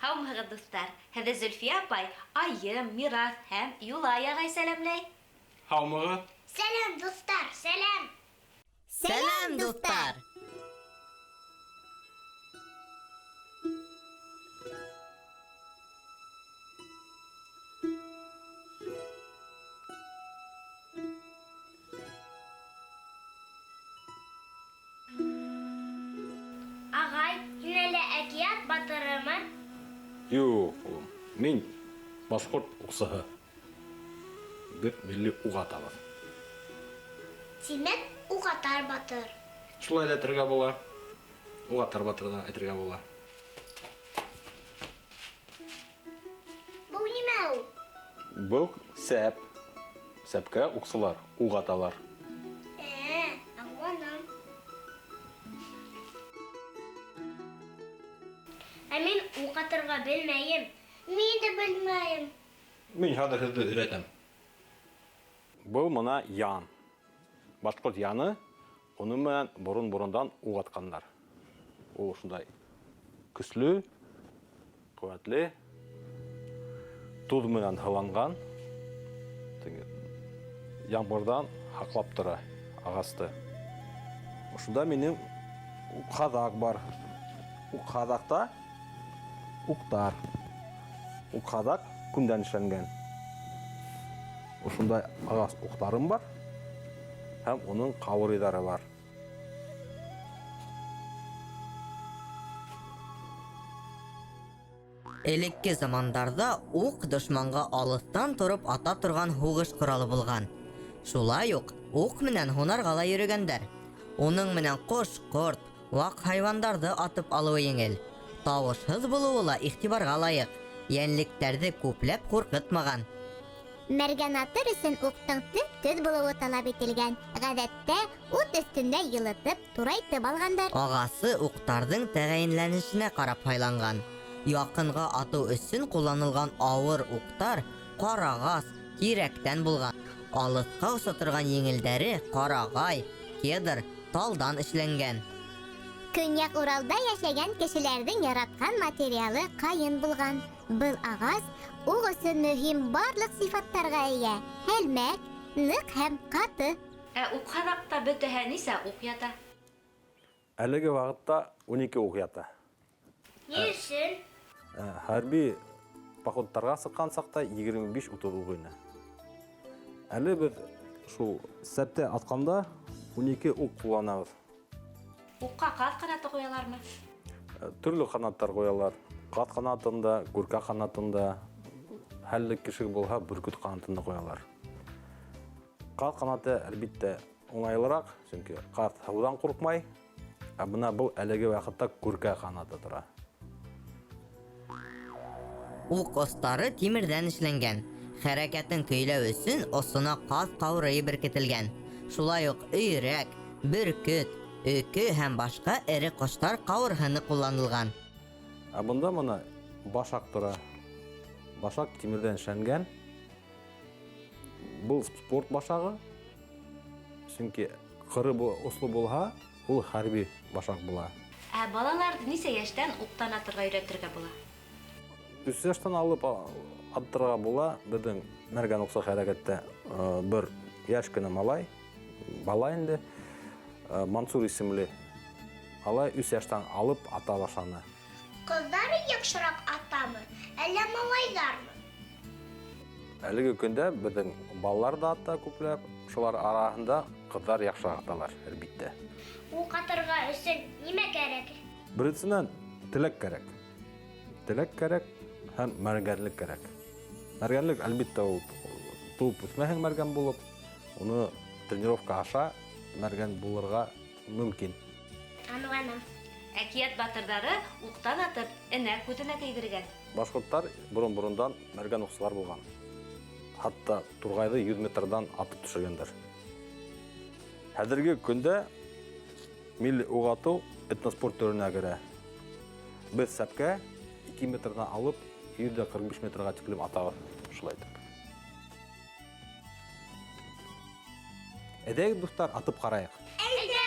Һаумыһығыҙ, дуҫтар! Һеҙҙе Зөлфиә апай, Айым, Мираҫ һәм Юлай ағай сәләмләй. Һаумыһығыҙ! Сәләм, дуҫтар, сәләм! Сәләм, дуҫтар! Ағай, һин әллә әкиәт батырымы? Юҡ, улым, мин башҡорт уҡсыһы. Беҙ милли уҡ атабыҙ. Тимәк, уҡ атар батыр. Шулай ҙа әйтергә була. Уҡ атар батыр ҙа әйтергә була. Был нимә ул? Был сәп. Сәпкә уҡсылар уҡ аталар. Ә, аңланым. Ә мин уҡ атырға белмәйем. Мин дә белмәйем. Мин хәҙер һеҙҙе өйрәтәм. Был мына ян. Башҡорт яны, уның менән борон-борондан уҡ атҡандар. Ул шундай көслө, ҡеүәтле, тоҙ менән һыланған, теге ямғырҙан һаҡлап тора ағасты. Ошонда минең уҡ-һаҙаҡ бар. Уҡ-һаҙаҡта уҡтар. Уҡ-һаҙаҡ күндән эшләнгән. Ошондай ағас уҡтарым бар һәм уның ҡаурыйҙары бар. Элекке замандарҙа уҡ дошманға алыҫтан тороп ата торған һуғыш ҡоралы булған. Шулай уҡ уҡ менән һунарға ла йөрөгәндәр. Уның менән ҡош-ҡорт, ваҡ хайуандарҙы атып алыуы еңел. Тауышһыҙ булыуы ла иғтибарға лайыҡ. Йәнлектәрҙе күпләп ҡурҡытмаған. Мәргән атыр өсөн уҡтың төп-төҙ булыуы талап ителгән. Ғәҙәттә, ут өҫтөндә йылытып, турайтып алғандар. Ағасы уҡтарҙың тәғәйенләнешенә ҡарап һайланған. Яҡынға атыу өсөн ҡулланылған ауыр уҡтар ҡарағас, тирәктән булған. Алыҫҡа оса торған еңелдәре ҡарағай, кедр, талдан эшләнгән. Көньяҡ Уралда йәшәгән кешеләрҙең яратҡан материалы ҡайын булған. Был ағас уҡ өсөн мөһим барлыҡ сифаттарға эйә: һәлмәк, ныҡ һәм ҡаты. Ә уҡ-һаҙаҡта бөтәһә нисә уҡ ята? Әлеге ваҡытта 12 уҡ ята. Ни өсөн? Хәрби походтарға сыҡҡан саҡта 25-30 уҡ ине. Әле беҙ шул сәптә атҡанда 12 уҡ ҡулланабыҙ. Уҡҡа ҡаҙ ҡанаты ҡуялармы? Төрлө ҡанаттар ҡуялар. Ҡаҙ ҡанатын да, күркә ҡанатын да, хәлле кеше булһа, бөркөт ҡанатын да ҡуялар. Ҡаҙ ҡанаты, әлбиттә, уңайлыраҡ, сөнки ҡаҙ һыуҙан ҡурҡмай. Ә бына был әлеге ваҡытта күркә ҡанаты тора. Уҡ остары тимерҙән эшләнгән. Хәрәкәтен көйләү өсөн осона ҡаҙ ҡаурыйы беркетелгән. Шулай уҡ өйрәк, бөркөт, өкө һәм башҡа эре ҡоштар ҡауырһыны ҡулланылған. Ә бында мына башаҡ тора. Башаҡ тимерҙән эшләнгән. Был спорт башағы. Сөнки ҡыры осло булһа, ул хәрби башаҡ була. Ә балаларҙы нисә йәштән уҡтан атырға өйрәтергә була? Өс йәштән алып аттырға була. Беҙҙең Мәргән уҡсы хәрәкәттә, бер йәш кенә малай, бала инде, Мансур исемле малай өс йәштән алып ата башланы. Ҡыҙҙар яҡшыраҡ атамы, әллә малайҙармы? Әлеге көндә беҙҙең балалар ҙа ата күпләп, шулар араһында ҡыҙҙар яҡшыраҡ аталар, әлбиттә. Уҡ атырға өсөн нимә кәрәк? Беренсенән, теләк кәрәк. Теләк кәрәк һәм мәргәнлек кәрәк. Мәргәнлек, әлбиттә, ул тыуып үҫмәһең мәргән булып, уны тренировка аша мәргән булырға мөмкин. Аңланым. Әкиәт батырҙары уҡтан атып, энә күҙенә тейҙергән. Башҡорттар борон-борондан мәргән уҡсылар булған. Хатта турғайҙы 100 метрҙан атып төшөргәндәр. Хәҙерге көндә милли уҡ атыу этноспорт төрөнә керә. Беҙ сәпкә 2 метрҙан алып 145 метрға тиклем атабыҙ, шулай итеп. Әйҙәгеҙ, дуҫтар, атып ҡарайыҡ. Әйҙә!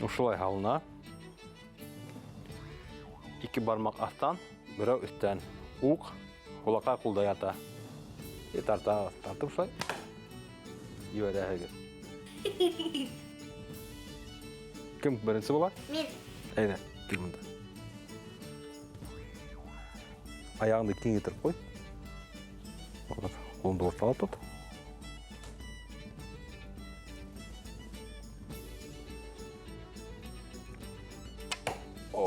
Ошолай һалына. 2 бармаҡ аҫтан, берәү өҫтән. Уҡ һулаҡай ҡулда ята. И тартабыҙ, тартып шулай ебәрәһегеҙ. Кем беренсе була? Мин. Әйҙә, кил бында. Аяғыңды киң итеп ҡуй. Ҡулыңды уртала тот. О,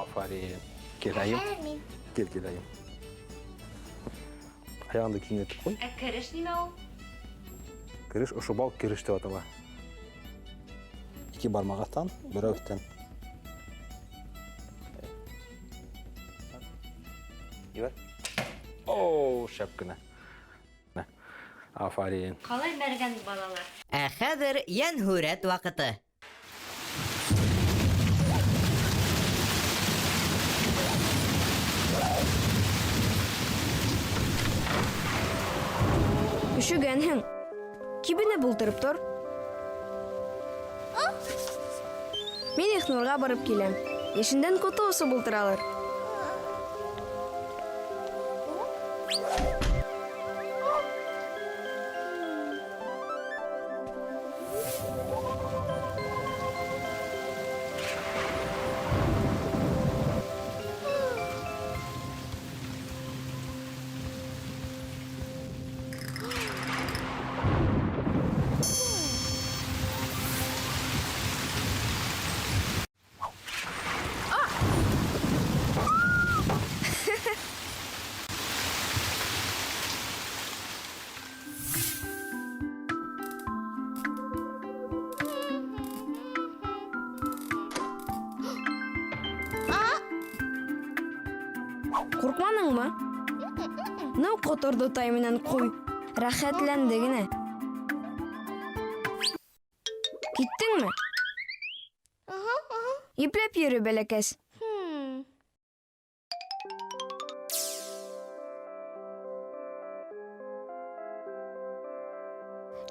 афарин. Кил, айым. Хәҙер мин. Кил, кил, айым. Аяғыңды киң итеп ҡуй. Ә кереш нимә ул? Кереш, ошо бау кереш тип атала. 2 бармаҡ аҫтан, берәү өҫтән. Ебәр. О, шәп кенә. Афарин. Ҡалай мәргән балалар. Ә хәҙер йәнһүрәт ваҡыты. Өшөгәнһең. Кибенеп ултырып тор. Мин Ихнурға барып киләм. Йәшендән ҡото осоп ултыралыр. Ҡурҡманыңмы? Ну, ҡоторҙо тай менән ҡуй. Рәхәтләнде генә. Киттеңме? Ипләп йөрө, бәләкәс.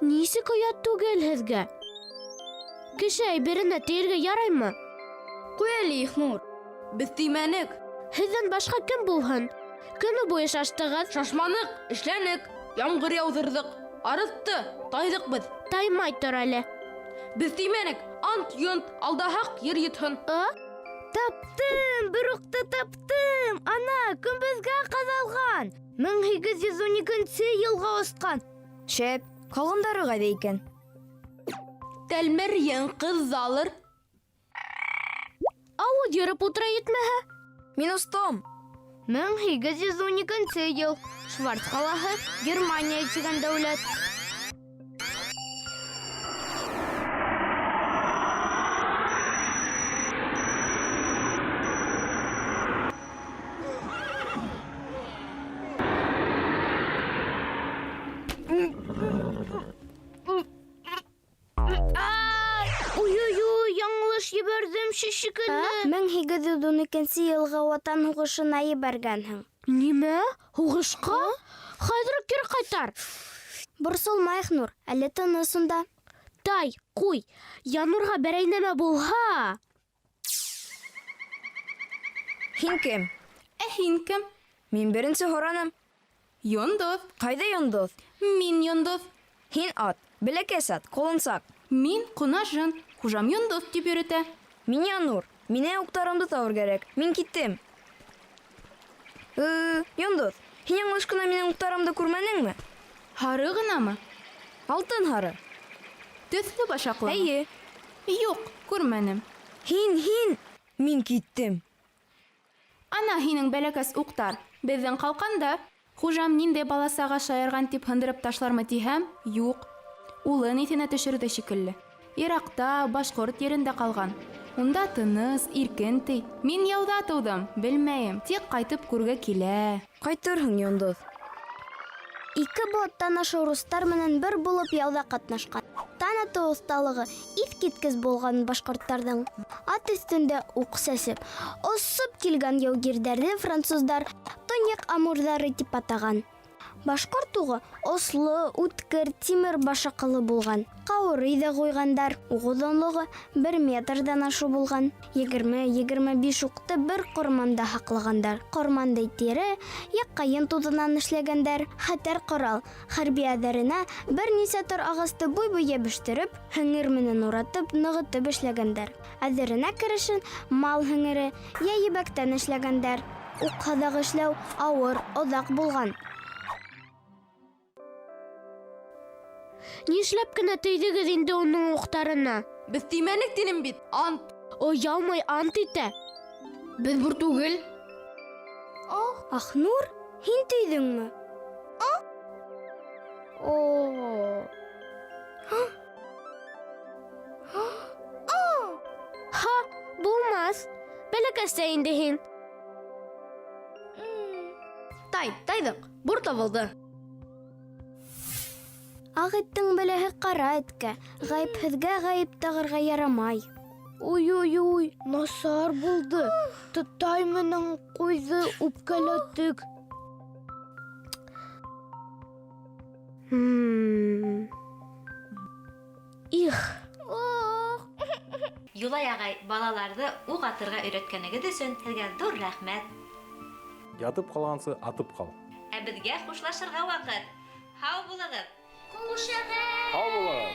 Нисек оят түгел һеҙгә? Кеше әйберенә тейергә яраймы? Ҡуй әле, Ихнур. Беҙ теймәнек. Һеҙҙән башҡа кем булһын? Көнө буйы шаштығыҙ. Шашманыҡ, эшләнек, ямғыр яуҙырҙыҡ. Арытты, тайҙыҡ беҙ. Таймай тор әле. Беҙ теймәнек, ант йонт, алдаһаҡ ер йотһон. А? Таптым, бер уҡты таптым. Ана, көмбәҙгә ҡаҙалған. 1812 йылға осҡан. Шәп, ҡалғандары ҡайҙа икән? Тәлмәрйен ҡыҙҙалыр. Ауыҙ йөрөп ултыра етмәһә. Мин остом. 1812 йыл. Шварц ҡалаһы, Германия тигән дәүләт. Ой-ой-ой, яңылыш ебәрҙем шикелле. 1812 йылғы Ватан һуғышына ебәргәнһең. Нимә? Һуғышҡа? Хәҙер үк кире ҡайтар. Борсолма, Ихнур, әле тыныс унда. Тай, ҡуй, Янурға берәй нәмә булһа. Һин кем? Ә һин кем? Мин беренсе һораным. Йондоҙ. Ҡайҙа йондоҙ? Мин йондоҙ. Һин ат, бәләкәс ат, ҡолонсаҡ. Мин ҡонажын, хужам йондоҙ тип йөрөтә. Мин Янур, мине уҡтарымды табыр кәрәк. Мин киттем. Йондоҙ, һин яңылыш ҡына минең уҡтарымды күрмәнеңме? Һары ғынамы? Алтын һары. Төҫлө башаҡлымы? Эйе. Юҡ, күрмәнем. Һин, һин! Мин киттем. Ана һинең бәләкәс уҡтар. Беҙҙең ҡалҡанда. Хужам ниндәй баласаға шаярған тип һындырып ташлармы тиһәм, юҡ. Улын иҫенә төшөрҙө шикелле. Йыраҡта, башҡорт ерендә ҡалған. Унда тыныс, иркен ти. Мин яуҙа тыуҙым, белмәйем, тик ҡайтып күрге килә. Ҡайтырһың, Йондоҙ. Ике быуаттан ашыу рустар менән бер булып яуҙа ҡатнашҡан. Таң атыу оҫталығы иҫ киткес булған башҡорттарҙың. Ат өҫтөндә уҡ сәсеп, осоп килгән яугирҙәрҙе француздар төньяҡ амурҙары тип атаған. Башҡорт уғы осло, үткер, тимер башаҡылы булған. Ҡаурый ҙа ҡуйғандар. Уҡ оҙонлоғо бер метрҙан ашыу булған. 20-25 уҡты бер ҡорманда һаҡлағандар. Ҡормандай тире йә ҡайын туҙынан эшләгәндәр. Хәтәр ҡорал хәрби әҙәренә бер нисә тор ағасты буй-буй йәбештереп, һеңер менән уратып, нығытып эшләгәндәр. Әҙәренә керешен мал һеңере йә ебәктән эшләгәндәр. Уҡ һаҙағы эшләү ауыр, оҙаҡ булған. Нишләп кенә тейҙегеҙ инде уның уҡтарына? Беҙ теймәнек тинем бит, ант. Оялмай ант итә. Беҙ бур түгел. Ахнур, һин тейҙеңме? Ха, булмаҫ. Бәләкәс тә инде һин. Тай, тайҙыҡ, бур табылды. Аҡ эттең бәләһе ҡара эткә, ғәйепһеҙгә ғәйеп тағырға ярамай. Уй-уй-уй, насар булды. Тотай менән ҡуйҙы үпкәләттек. Их. Юлай ағай, балаларҙы уҡ атырға өйрәткәнегеҙ өсөн һеҙгә ҙур рәхмәт. Ятып ҡалғансы атып ҡал. Ә беҙгә хушлашырға ваҡыт. Һау булығыҙ. Һау булығыҙ.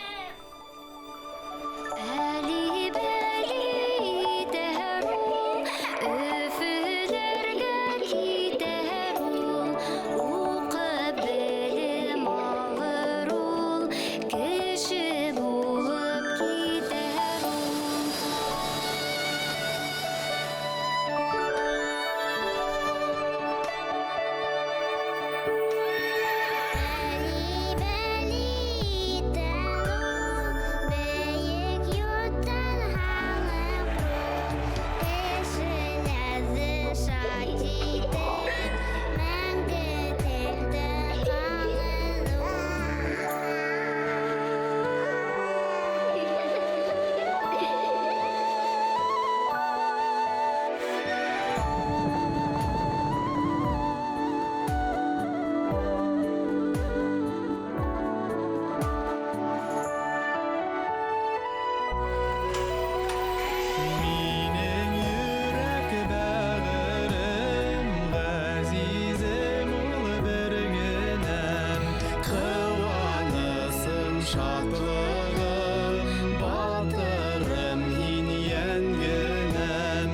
Минең йөрәк бәғерем, ғәзизем ул бер генәм. Ҡыуанысым, шатлығым, батырым һин йәнгенәм.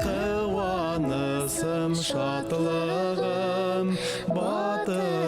Ҡыуанысым, шатлығым, батырым.